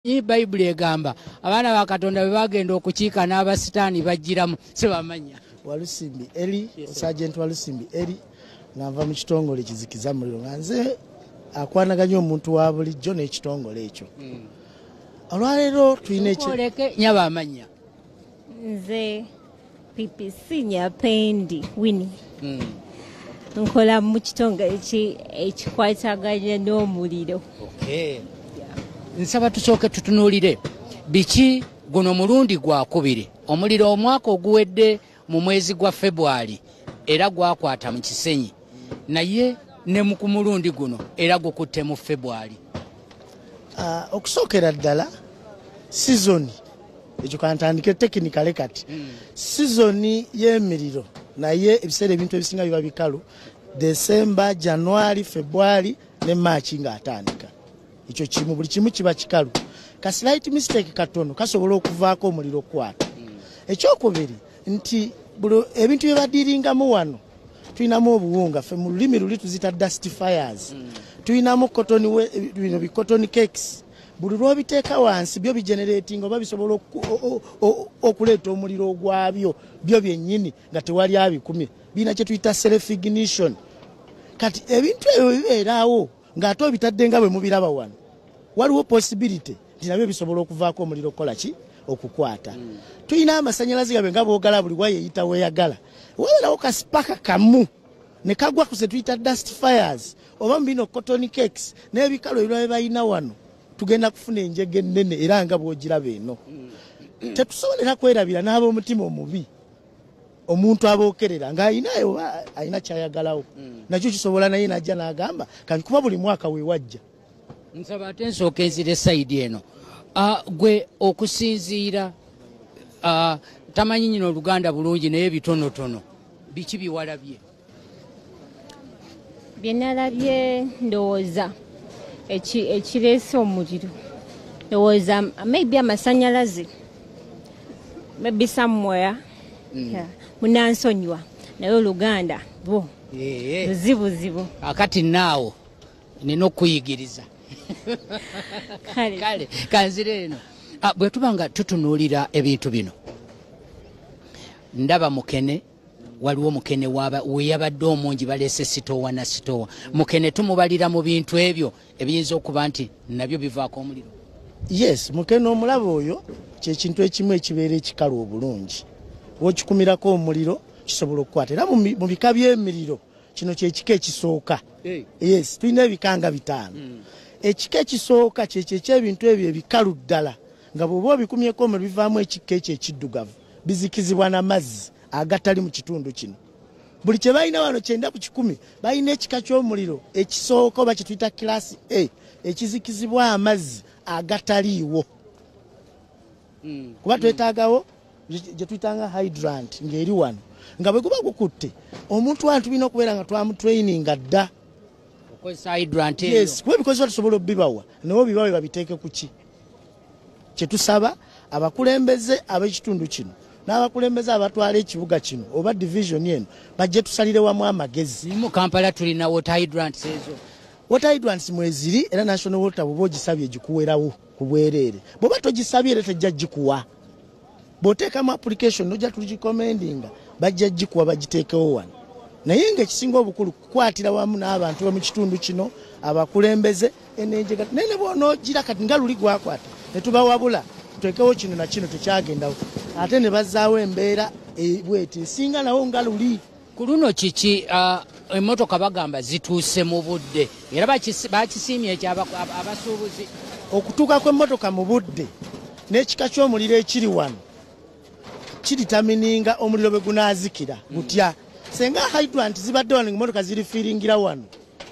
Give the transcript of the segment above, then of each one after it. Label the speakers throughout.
Speaker 1: Bayibuli egamba abaana ba Katonda bwe bagenda okukiika n'abasitaani bajjiramu sebamanya.
Speaker 2: Walusimbi Eli, Sergeant Walusimbi Eli, nga nva mu kitongole kizikiza muliro, nga nze akwanaganya omuntu wa bulijjo n'ekitongole ekyo. Olwaleero tulina
Speaker 1: ekyoleke nyaba amanya.
Speaker 3: Nze PPC Nyapendi Winnie. Nkola mu kitongole ekikwataganya n'omuliro.
Speaker 1: Okay. Nsaba tusooke tutunuulire biki guno mulundi gwakubiri. Omuliro omwaka oguwedde mu mwezi gwa February era gwakwata mu Kisenyi, naye ne ku mulundi guno era gukutte mu February.
Speaker 2: Okusookera ddala sizoni ekyo kantandike tekinikale kati. Sizoni y'emiriro, naye ebiseera ebintu ebisinga biba bikalu December, January, February ne March ng'atandika. Ekyo kimu, buli kimu kiba kikalu. Ka slight mistake katono kasobola okuvaako omuliro okukwata. Ekyokubiri nti ebintu bye badiringamu wano tulinamu obuwunga, ffe mu lulimi luli tuzita dust fires. Tulinamu cotton, bino bi cotton cakes, buli lw'obiteeka wansi byo bigenerating oba bisobola okuleeta omuliro ogwabyo byo byennyini nga tewali abikumye. Birina kye tuyita self ignition. Kati ebintu ebyo bibeeraawo ng'ate obitadde nga bwe mubiraba wano, waliwo possibility nti nabyo bisobola okuvaako omuliro okukola ki, okukwata. Tulina amasanyalaze gabe nga boogala buli wayeyita weeyagala, wabeerawo kasipaka kamu ne kagwa ku ze tuyita dust fires oba mu bino cotton cakes n'ebikalo ebirala bye balina wano, tugenda kufuna enjega ennene era nga bw'ogiraba eno. Tetusobolera kwerabira n'ab'omutima omubi, omuntu abookerera ng'alina oba alina kyayagalawo, nakyo kisobola naye najja n'agamba kankuba buli mwaka weewajja.
Speaker 1: Nsaba ate nsooka enzira esayidi eno. Gwe okusinziira tamanyi nyino Oluganda bulungi naye bitonotono, biki biwalabye?
Speaker 3: Bye nalabye ndowooza ekireese omuliro, ndowooza maybe amasanyalaze, maybe somewhere. Yeah. Munansonyiwa naye Oluganda bo luzibuzibu.
Speaker 1: Akati naawo nina okuyigiriza. Kale kanzire eno. Bwe tuba nga tutunuulira ebintu bino, ndaba mukene, waliwo mukene weyabadde omungi, baleese sitowa na sitowa. Mukene tumubalira mu bintu ebyo ebiyinza okuba nti nabyo bivaako omuliro?
Speaker 2: Yes, mukene omulaba oyo kyekintu ekimu ekibeera ekikalu obulungi, wokikumirako omuliro kisobola okukwata. Era mu bika by'emiriro kino kyekika ekisooka. Yes, tulina ebika nga 5. Ekika ekisooka kyekyo eky'ebintu ebyo ebikalu ddala nga bw'oba obikumyeko omuliro bivaamu ekika ekyo ekiddugavu, bizikizibwa n'amazzi agatali mu kitundu kino. Buli kye balina wano 90 ku 100 balina ekika ky'omuliro ekisooka oba kye tuyita class A ekizikizibwa amazzi agataliiwo. Kuba twetaagawo gye tuyitanga hydrant ng'eri wano, nga bwe guba gukutte omuntu wano tulina okubeera nga twamutraininga dda
Speaker 1: okozesa hydrant eyo.
Speaker 2: Yes, kuba ebikozesebwa tusobola obibawa naye obibawe babiteeke ku ki. Kye tusaba abakulembeze ab'ekitundu kino n'abakulembeze abatwala ekibuga kino oba division eno bajje tusalire wamu amagezi.
Speaker 1: Mu Kampala tulina water hydrants ezo.
Speaker 2: Water hydrants mweziri, era National Water bw'oba ogisabye gikuwerawo ku bwereere, bw'oba togisabye era tejja gikuwa. Bw'oteekamu application nojja tugicommendinga bajja gikuwa bagiteekewo wano. Naye ng'ekisinga obukulu kukwatira wamu n'abantu b'omu kitundu kino abakulembeze enenjega, naye ne bw'onoogira kati nga luli gwakwata ne tubawabula tuteekewo kino na kino tekyagendawo, ate ne bazzaawo embeera bweti esinga nawo nga luli.
Speaker 1: Ku luno kiki emmotoka bagamba zituuse mu budde era bakisiimye ekyo abasuubuzi.
Speaker 2: Okutuuka kw'emmotoka mu budde n'ekika ky'omuliro ekiri wano kiritamininga omuliro bwe gunaazikira gutya. Senga hydrant zibadde wano ng'emmotoka zirifiiringira wano,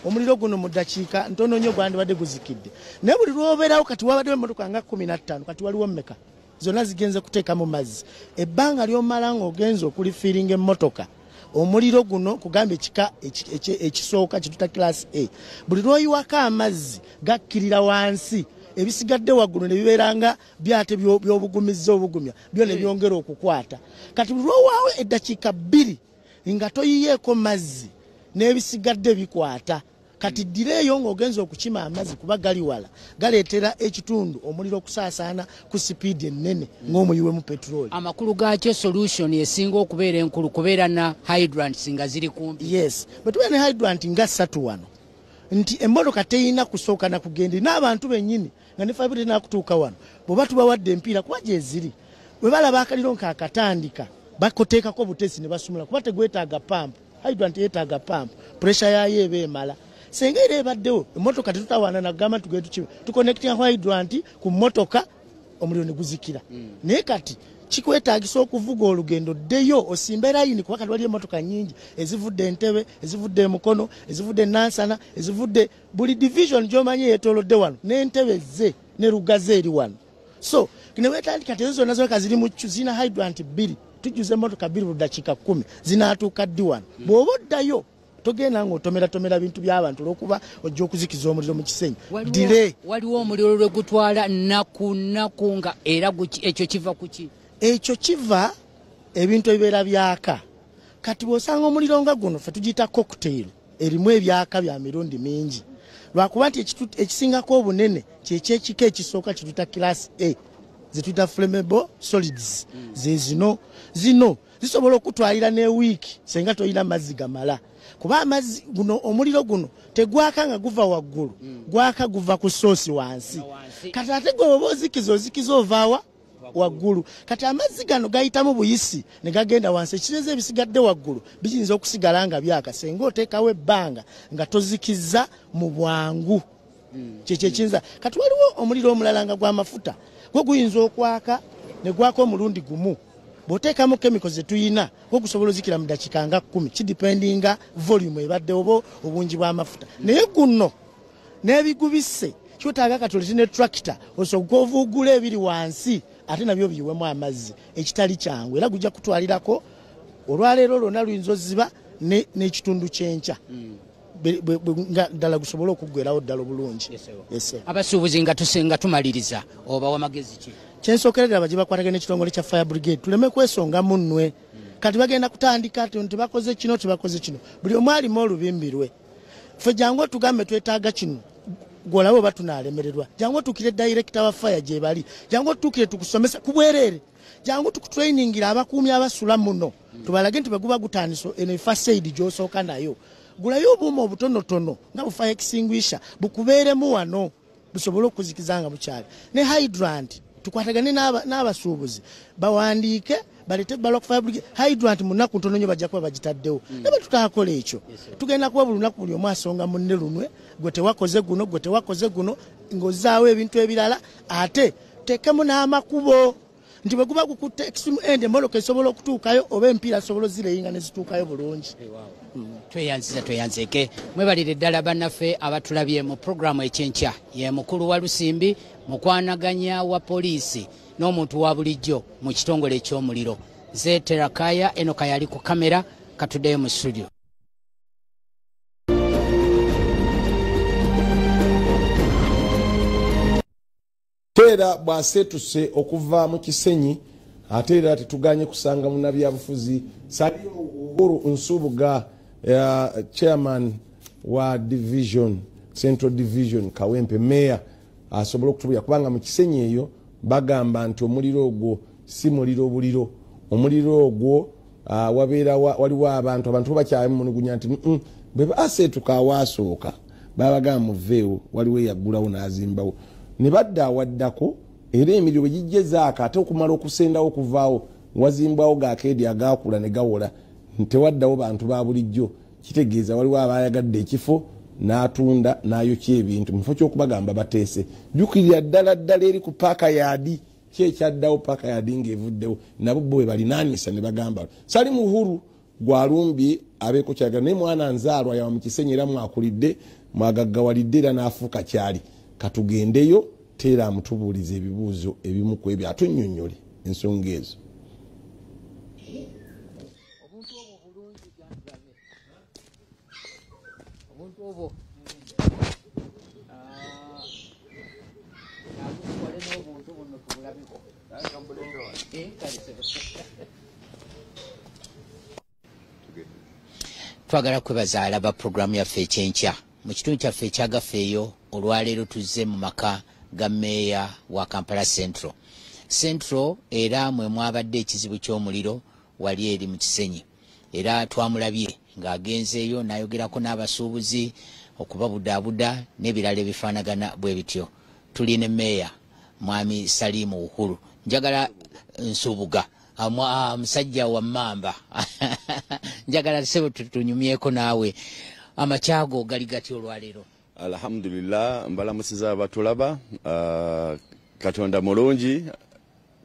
Speaker 2: omuliro guno mu ddakiika ntono nnyo gwandibadde guzikidde. Naye buli lw'obeerawo kati wabaddewo emmotoka nga 15, kati waliwo mmeka? Zonna zigenze kuteekamu mazzi. Ebbanga ly'omala ng'ogenze okulifiiringa emmotoka, omuliro guno kugamba ekika ekisooka kye tuyita class A, buli lw'oyiwako amazzi gakkirira wansi, ebisigadde waggulu ne bibeera nga byate by'obugumizza obugumya byo ne byongera okukwata. Kati buli lw'owaawo eddakiika 2 nga toyiyeeko mazzi n'ebisigadde bikwata, Kati ddireeyo ng'ogenza okukima amazzi kuba gali wala, galeetera ekitundu omuliro okusaasaana ku sipiidi ennene ng'omuyiwemu petulooli.
Speaker 1: Amakulu gaakyo solution esinga okubeera enkulu kubeera na hydrants nga ziri kumpi.
Speaker 2: Yes, bwe tubeera ne hydrant nga 3 wano, nti emmotoka teyina kusooka na kugenda, n'abantu bennyini nga ne fire brigade nakutuuka wano, bw'oba tubawadde empiira kuba gyeziri, bwe balaba akaliro nk'akatandika bakoteekako butesi ne basumula, kuba tegwetaaga pampu. Hydrant yeetaaga pampu, pressure yaayo eba emala. Senga era ebaddewo emmotoka tetutawaana nagamba tugende tukime, tuconnectinga hydrant ku mmotoka omuliro ne guzikira. Naye kati kikwetaagisa okuvuga olugendo ddeyo osimbe layini, kuba kati waliyo emmotoka nnyingi ezivudde Entebbe, ezivudde Mukono, ezivudde Nansana, ezivudde buli division gy'omanyi yeetoolodde wano, n'Entebbe ze ne Lugazi eri wano. So ne weetandika nti ezo zonna zoleka ziri mu zirina hydrant 2, tujjuza emmotoka 2 buli dakiika 10, zinaatuuka ddi wano? Bw'oba oddayo togenda ng'otomeratomera bintu by'abantu olw'okuba ojja okuzikiza omuliro mu Kisenyi. Delay.
Speaker 1: Waliwo omuliro lwe gutwala nnaku nnaku nga era ekyo kiva ku ki?
Speaker 2: Ekyo kiva ebintu ebibeera byaka. Kati bw'osanga omuliro nga guno ffe tugiyita cocktail, erimu ebyaka bya mirundi mingi. Lwakuba nti ekisingako obunene kyekyekika ekisooka kituyita class A, ze tuyita flammable solids, ze zino. Zino zisobola okutwalira ne wiiki senga tolina mazzi gamala, kuba amazzi guno omuliro guno tegwaka nga guva waggulu, gwaka guva ku soosi wansi. Kati ate gwe oba ozikiza ozikiza ovaawa waggulu. Kati amazzi gano gayitamu buyisi ne gagenda wansi, ekirezi ebisigadde waggulu biyinza okusigala nga byaka senga oteekawo ebbanga nga tozikizza mu bwangu. Kyekyo ekiyinza. Kati waliwo omuliro omulala nga gw'amafuta, gwo guyinza okwaka ne gwaka omulundi gumu, bw'oteekamu chemicals ze tuyina gwo gusobola ozikira mu dakiika nga 10, kidipendinga volume ebadde oba obungi bw'amafuta. Naye guno n'ebigubisse kyotaaga kati olete ne tractor osooke ovuugule ebiri wansi ate nabyo biyiwemu amazzi, ekitali kyangu, era gujja kutwalirako olwaleero lwonna luyinza oziba n'ekitundu ky'enkya nga ddala gusobole okuggwerawo ddala obulungi.
Speaker 1: Abasuubuzi nga tumaliriza obawa magezi ki?
Speaker 2: Kyensookera ddala bajje bakwatagane n'ekitongole kya fire brigade, tuleme kwesonga munnwe. Kati bagenda kutandika nti tebakoze kino, tebakoze kino, buli omu alimu olubimbi lwe. Ffe jangu otugambe twetaaga kino, gw'olaba oba tunaalemererwa. Jangu otuukire director wa fire gye bali, jangu otuukire tukusomesa ku bwereere, jangu tukutrainingira abakuumi abasula muno, tubalage nti bwe guba gutandise eno first aid gy'osooka nayo. Gulayo obuuma obutonotono nga bu fire extinguisher bukubeeremu wano busobole okuzikiza nga bukyali. Ne hydrant tukwatagane n'abasuubuzi bawandiike balete ebbaluwa ku fire brigade. Hydrant mu nnaku ntono nnyo bajja kuba bagitaddewo. Naye bwe tutaakola ekyo, tugenda kuba buli lunaku buli omu asonga munne lunwe, gwe tewakoze guno, gwe tewakoze guno, ng'ozzaawo ebintu ebirala. Ate teekemu n'amakubo nti bwe guba gukutte extreme end emmotoka esobola okutuukayo oba empiira esobola ozireyinga ne zituukayo bulungi.
Speaker 1: Tweyanziza, tweyanzeeke. Mwebalire ddala bannaffe abatulabye mu puroguramu ekyenkya. Ye mukulu wa Lusimbi, mukwanaganya wa poliisi n'omuntu wa bulijjo mu kitongole eky'omuliro. Nze Terakaya, Enoka yali ku kamera, katuddeyo mu studio.
Speaker 4: Teera bw'aseetuse okuva mu Kisenyi, ate era tetuganye kusanga munnabyabufuzi Salim Uhuru Nsubuga, chairman wa division, Central Division Kawempe, mayor, asobola okutubulira kubanga mu Kisenyi eyo bagamba nti omuliro ogwo si muliro buliro. Omuliro ogwo wabeera waliwo abantu bakyamunugunya nti bwe baseetuka awaasooka babagamba muveewo, waliwo eyaggulawo n'azimbawo ne badda awaddako, era emiriro bwe gijja ezaaka ate okumala okusendawo okuvaawo wazimbwawo gaakeedi agaakula ne gawola, tewaddawo bantu ba bulijjo. Kitegeeza waliwo abayagadde ekifo n'atunda n'ayokya ebintu mu kifo ky'okubagamba bateese. Jjukirira ddala ddala eri ku paaka yaadi, ki ekyaddawo paaka yaadi ng'evuddewo, nabo bo bwe balinaanisa ne bagamba Salim Uhuru gwalumbye abeeko kyagala, naye mwana nzaalwa yawa mu Kisenyi era mwakulidde mwagaggawalidde era n'afuuka kyali. Katugendeyo teera amutubuulize ebibuuzo ebimu ku ebyo atunnyonnyole ensonga ezo.
Speaker 1: Obuntu obwo Twagala kwebaza alaba puroguramu yaffe ekyenkya. Mu kitundu kyaffe ekyagafeeyo olwaleero tuzze mu maka ga mmeeya wa Kampala Central. Central era mwe mwabadde ekizibu ky'omuliro wali eri mu Kisenyi, era twamulabye ng'agenzeeyo n'ayogerako n'abasuubuzi okubabudaabuda n'ebirala ebifaanagana bwe bityo. Tuli ne mmeeya Mwami Salimu Uhuru. Njagala Nsubuga, musajja wa mmamba, njagala ssebo tunyumyeko naawe. Amakyago gali gati olwaleero?
Speaker 5: Alhamdulillah, mbalamusiza abatulaba. Katonda mulungi,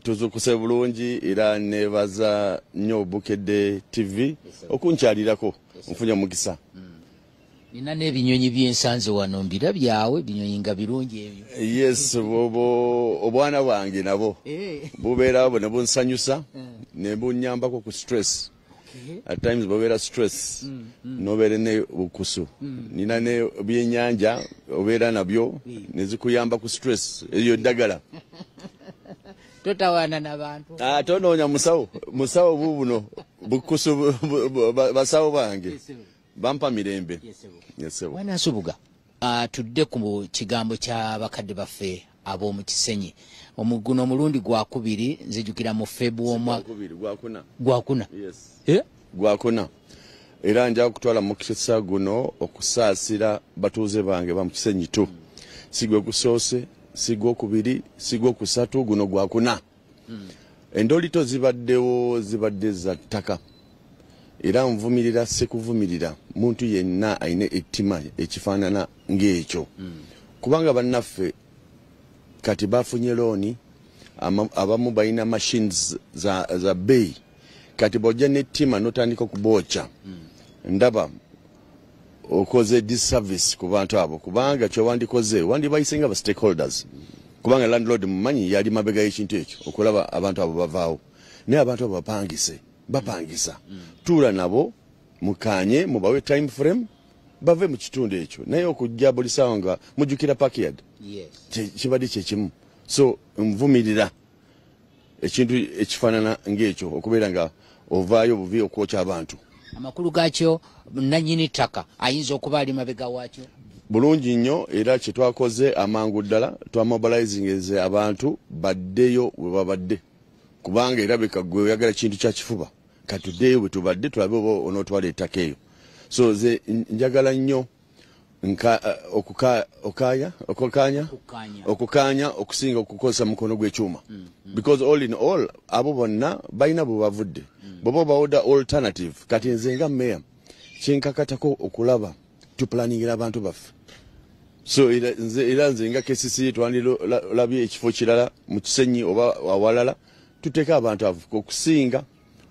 Speaker 5: tuzukuse bulungi, era nebaza nnyo Bukedde TV okunkyalirako, nfunye omukisa.
Speaker 1: Nina n'ebinyonyi byensanze wano, mbirabyawe, ebinyonyi nga birungi ebyo.
Speaker 5: Yes, obwana bwange nabo bubeera ne bunsanyusa ne bunyambako ku stress. At times bobeera stress, nobeera ne bukusu, nina ne byennyanja obeera nabyo nezikuyamba ku stress, eyo ddagala.
Speaker 1: Totawaana n'abantu.
Speaker 5: Tonoonya musawo, musawo bubuno bukusu, basawo bange bampa mirembe.
Speaker 1: Mwana Nsubuga, tudde ku kigambo ky'abakadde baffe ab'omu Kisenyi. Omuguno omulundi gwakubiri, nzijukira mu February gwakuna.
Speaker 5: Gwakuna. Era nja kutwala mukisa guno okusaasira batuuze bange ba mu Kisenyi tu. Si gwe gusoose, si gwokubiri, si gwokusatu, guno gwakuna. Endolito zibaddewo, zibadde za ttaka. Era nvumirira, sikuvumirira muntu yenna alina ettima ekifaanana ng'ekyo, kubanga bannaffe kati bafunye looni, abamu balina machines za bbeeyi. Kati bw'ojja n'ettima n'otandika okubookya, ndaba okoze disservice ku bantu abo, kubanga kyewandikoze wandibayise nga ba stakeholders, kubanga landlord mumanyi yali mabega y'ekintu ekyo okulaba abantu abo bavaawo. Naye abantu abo bapangise, bapangisa, tuula nabo mukanye, mubawe time frame bave mu kitundu ekyo. Naye okujja buli ssaawa nga mujjukira Parkyard, kibadde kyekimu. So nvumirira ekintu ekifaanana ng'ekyo, okubeera nga ovaayo buvi okwokya abantu.
Speaker 1: Amakulu gaakyo, nannyini ttaka ayinza okuba ali mabega waakyo.
Speaker 5: Bulungi nnyo. Era kye twakoze amangu ddala, twamobilizinze abantu baddeyo we babadde, kubanga erabika gwe oyagala kintu kya kifuba. Katuddeyo bwe tubadde, tulabe oba onootwala ettaka eyo. So nze njagala nnyo okukanya okusinga okukozesa mukono gw'ekyuma, because all in all abo bonna balina bwe bavudde, bw'oba obawoda alternative. Kati nze nga mmeeya kyenkakatako okulaba tuplaningira abantu baffe. So era nze nga KCC twandilabye ekifo kirala mu Kisenyi oba awalala tuteeke abantu abo okusinga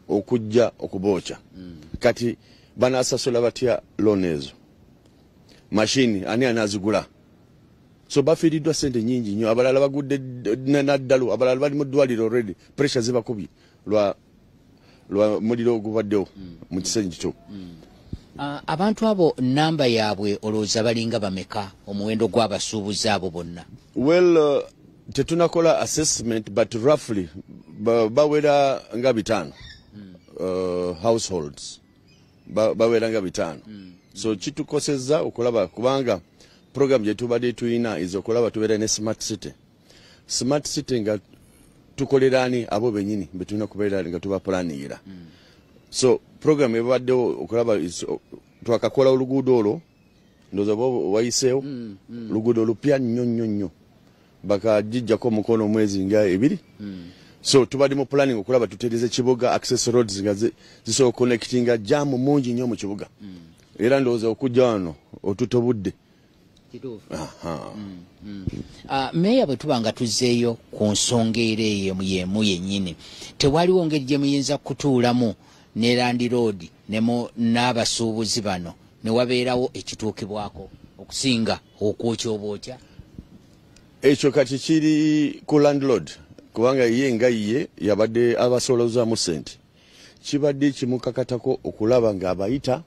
Speaker 5: okujja okubookya. Kati banasasula batya loan ezo? Mashini ani anazigula? So bafiiriddwa sente nyingi nnyo, abalala bagudde naddalu, abalala bali mu ddwaliro already, pressure zibakubye lwa muliro ogubaddewo mu Kisenyi kyo.
Speaker 1: Abantu abo namba yaabwe olowooza balinga bameka, omuwendo gw'abasuubuzi abo bonna?
Speaker 5: Well, tetunakola assessment, but roughly bawera nga 5 households, bawera nga 5. So kitukosezza okulaba, kubanga program gye tubadde tulina is okulaba tubeera ne smart city. Smart city nga tukolerani abo bennyini be tulina kubeera nga tubaplaningira. So program ebaddewo okulaba twakakola oluguudo olwo, ndowooza oba wayiseewo, luguudo lupya nnyo nnyo nnyo, bakagijjako omukono omwezi nga 2. So tubadde mu planning okulaba tutereeza ekibuga, access roads nga zisobola connectinga, jam mungi nnyo mu kibuga. Era ndowooza okujja wano otutobudde.
Speaker 1: Meeya, bwe tuba nga tuzzeeyo ku nsonga era eyo yemu yennyini, tewaliwo ngeri gye muyinza kutuulamu ne landlord n'abasuubuzi bano ne wabeerawo ekituukibwako okusinga okwokya obwokya?
Speaker 5: Ekyo kati kiri ku landlord, kubanga ye nga ye yabadde abasolozaamu ssente, kibadde kimukakatako okulaba ng'abayita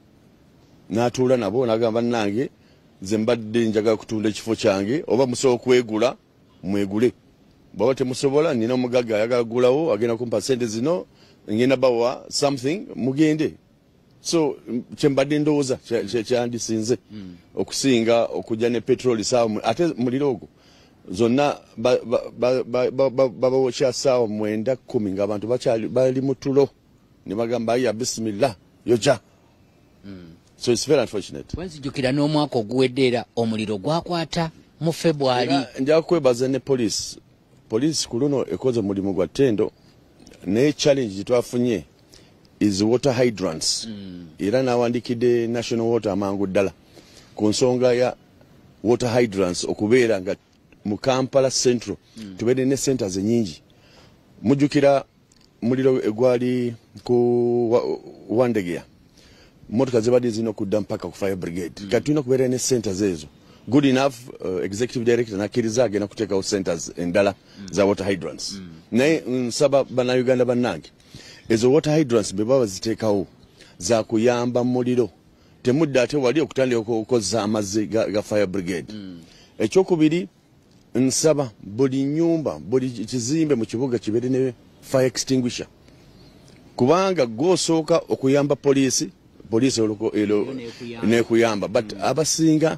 Speaker 5: n'atuula nabo n'agamba, bannange, nze mbadde njagala kutunda ekifo kyange, oba musobola okwegula mwegule, bwaba temusobola nina omugagga ayagala kugulawo, agenda kumpa sente zino, ngenda bawa something, mugende. So kyembadde ndowooza kyandisinze okusinga okujja ne petroli saawa, ate muliro ogwo zonna babawokya saawa 9, 10 ng'abantu bakyali bali mu tulo, ne bagamba aya bisimillah yoja. So it's very unfortunate.
Speaker 1: Wenzijukira n'omwaka oguwedde era omuliro gwakwata mu February.
Speaker 5: Nja kwebaza ne police. Police ku luno ekoze omulimu gwa ttendo, naye challenge gye twafunye is water hydrants. Era nawandikidde National Water amangu ddala ku nsonga ya water hydrants okubeera nga mu Kampala Central tubeere ne centers ennyingi. Mujjukira muliro egwali ku Wandegeya, motoka zibadde zirina okudda mpaka ku fire brigade. Kati tulina okubeera ne centers ezo. Good enough, executive director nakkiriza agenda kuteekawo centers endala za water hydrants. Naye nsaba bannayuganda bannange, ezo water hydrants bwe baba baziteekawo za kuyamba muliro, temudda ate wali okutandika okukozesa amazzi ga fire brigade. Ekyokubiri, nsaba buli nyumba, buli kizimbe mu kibuga kibeere ne fire extinguisher, kubanga gwosooka okuyamba poliisi, poliisi nekuyamba. But abasinga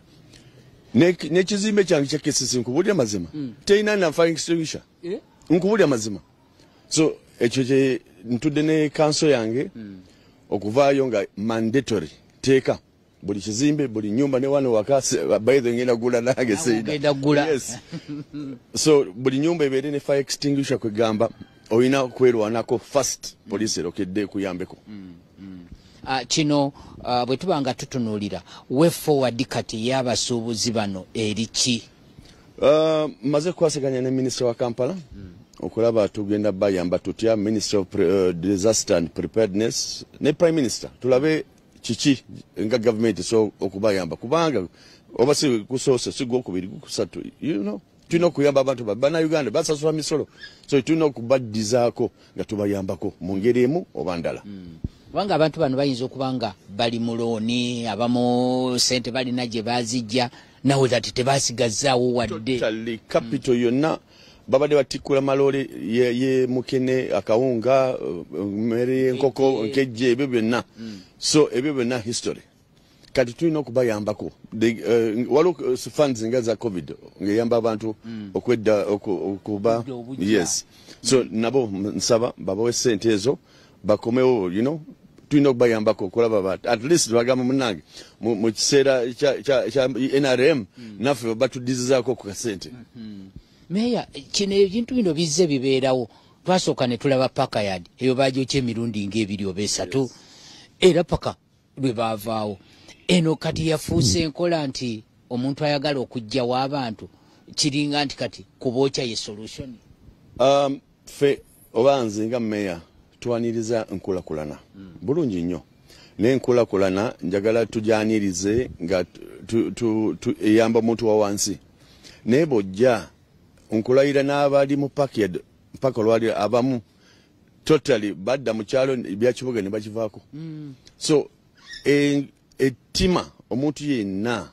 Speaker 5: n'ekizimbe kyange kya KCC, nkubulya mazima, terina na fire extinguisher, nkubulya mazima. So ekyo kye ntudde ne kanso yange okuvaayo nga mandatory teeka buli kizimbe, buli nyumba, ne wano waka. By the ngenda gula nange
Speaker 1: seida. Yes.
Speaker 5: So buli nyumba ebeere ne fire extinguisher, kwegamba olina kwerwanako first, poliisi erokedde kuyambeko.
Speaker 1: Kino bwe tuba nga tutunuulira way forward kati y'abasuubuzi bano eri ki?
Speaker 5: Maze kukwasaganya ne minisita wa Kampala okulaba tugenda bayamba tutya, Minister of Disaster and Preparedness ne Prime Minister, tulabe kiki nga gavumenti so okubayamba, kubanga oba si kusoose, si gwokubiri, gukusatu, you know, tulina okuyamba abantu bannayuganda basasula misolo, so tulina okubaddizaako nga tubayambako mu ngeri emu oba ndala.
Speaker 1: Kubanga abantu bano bayinza okuba nga bali mu looni, abamu sente balina gye bazijja, nawe that tebasigazaawo wadde.
Speaker 5: Totally, capital yonna babadde batikkula maloole ye mukene, akawunga, mmere y'enkoko, nkejje, ebyo byonna. So ebyo byonna history. Kati tulina okubayambako. Waliwo funds nga za COVID ng'eyamba abantu okwedda okuba, yes. So nabo nsaba babawe sente ezo bakomewo, you know, tulina okubayambako okulaba at least bagamba munnange mu kiseera kya NRM naffe batuddizizaako ku kasente.
Speaker 1: Meya, kino ebintu bino bizze bibeerawo. Twasooka ne tulaba Park Yard eyo bagyokya emirundi ng'ebiri oba esatu, era paka lwe baavaawo. Eno kati yafuuse enkola nti omuntu ayagala okuggyawo abantu kiringa nti kati kubookya ye solution.
Speaker 5: Ffe oba nze nga meya twaniriza nkulakulana bulungi nnyo, naye nkulakulana njagala tugyanirize nga eyamba omuntu wa wansi. Naye bw'ojja nkulayira n'abali mu Park Yard mpaka olwali abamu totally badda mu kyalo, ebyakibuga ne bakivaako. So ettima omuntu yenna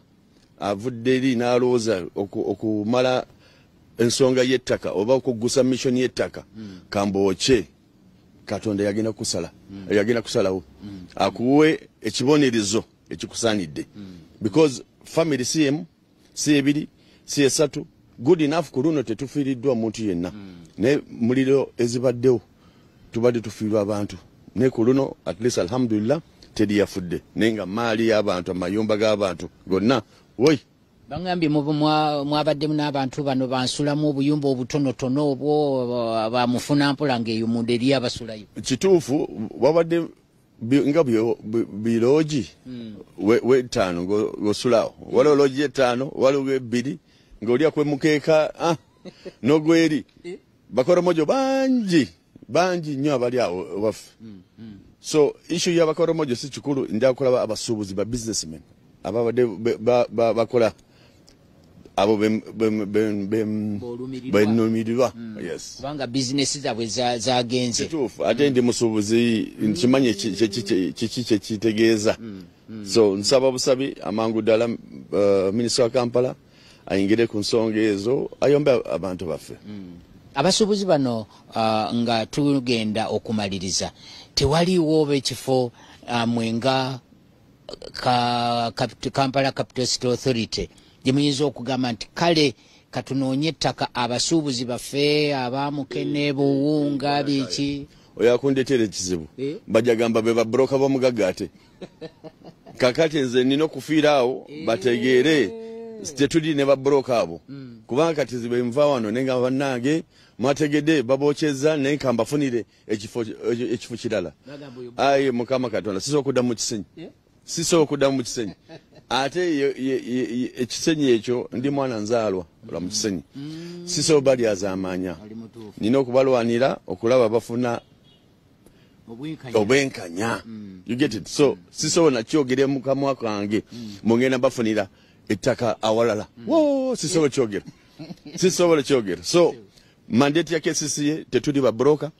Speaker 5: avudde eri n'alowooza okumala ensonga y'ettaka oba okuggusa mission y'ettaka, kambookye, Katonda yagenda kusala, yagenda kusalawo akuwe ekibonerezo ekikusaanidde, because family si emu, si ebiri, si esatu. Good enough, ku luno tetufiiriddwa omuntu yenna, naye muliro ezibaddewo tubadde tufiirwa abantu, naye ku luno at least alhamdulillah teri yafudde, naye nga maali y'abantu, amayumba g'abantu gonna woi.
Speaker 1: Bangambye mwabaddemu n'abantu bano bansulamu obuyumba obutonotono obwo bamufuna mpola ng'eyo munda eri abasulayo.
Speaker 5: Kituufu, wabadde nga biloogi wetaano ng'osulawo, waliwo loogi etaano, waliwo ebbiri ng'olya kwe mukeeka n'ogweri. Bakoromojo bangi bangi nnyo abali awo waffe. So issue y'abakoromojo si kikulu, nja kulaba abasuubuzi ba businessmen ababadde bakola abo benumirirwa. Yes,
Speaker 1: kubanga bizinesi zaabwe zagenze.
Speaker 5: Kituufu, ate ndi musuubuzi, nkimanyi kiki kyekitegeeza. So nsaba busabi amangu ddala minisita wa Kampala ayingire ku nsonga ezo, ayombe abantu baffe.
Speaker 1: Abasuubuzi bano, nga tugenda okumaliriza, tewaliiwo oba ekifo Mwenga Kampala Capital City Authority gye muyinza okugamba nti kale katunoonye ettaka abasuubuzi baffe abamukene buwunga biki?
Speaker 5: Oyo akundetera ekizibu, bajja gamba be babroka b'omugagga. Ate kakati nze nina okufiira awo bategeere tetuli ne babroka abo, kubanga kati zibe nva wano nenga bannange mwategedde babokyeza, naye kambafunire ekifo kirala. Ayi Mukama Katonda, sisobola okudda mu Kisenyi, sisobola okudda mu Kisenyi. Ate ekisenyi ekyo ndi mwana nzaalwa lwa mu Kisenyi, sisobola balyazaamaanya, nina okubalwanira okulaba bafuna obwenkanya. You get it? So sisobola nakyogere mu kamwa kange mungenda bafunira ettaka awalala. Wo sisobola kyogera, sisobola kyogera. So mandate ya KCCA, tetuli babroka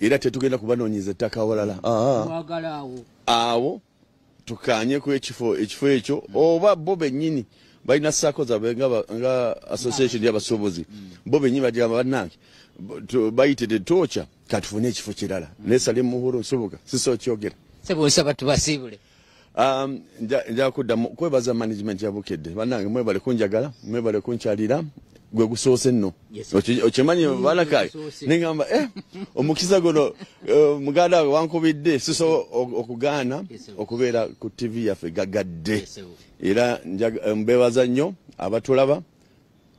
Speaker 5: era tetugenda kubanoonyeza ettaka awalala. Awo tukanye ku ekifo ekyo, oba bo bennyini balina SACCO zaabwe nga association y'abasuubuzi, bo bennyini bagamba bannange bayite tetwokya, katufune ekifo kirala. Naye Salim Muhuru Nsubuga sisobola kyogera.
Speaker 1: Sebo, nsaba tubasiibule.
Speaker 5: Nja kuddamu kwebaza management ya Bukedde. Bannange, mwebale kunjagala, mwebale kunkyalira. Gwe gusoose nno, okimanyi balakayi neŋamba omukisa guno muganda we wankubidde, sisobola okugaana okubeera ku TV yaffe gagadde. Era mbebaza nnyo abatulaba.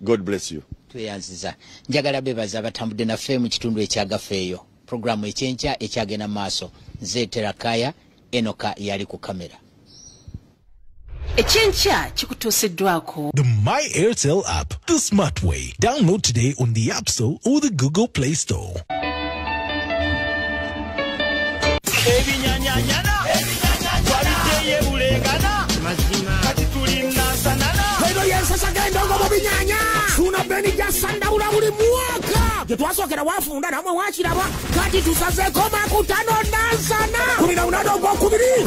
Speaker 5: God bless you.
Speaker 1: Tweyanziza. Njagala bebaza abatambudde naffe mu kitundu ekyagafeeyo, puroguramu Ekyenkya ekyagenda maaso. Nze Terakaya Enoka, yali ku kamera.
Speaker 6: Ekyenkya kikutuusiddwako
Speaker 7: The My Airtel app, the smart way. Download today on the App Store or the Google Play Store.
Speaker 8: Ebinyanyanyana twabiteye bulengana, kati tuli Nansanana.
Speaker 9: Eno yensasa endongo mu binyanya. Suna Beni jasandabula buli mwaka. Gye twasookera wafunda namwe wakiraba. Kati tusazeeko makutano Nansana 18 ogwokubiri.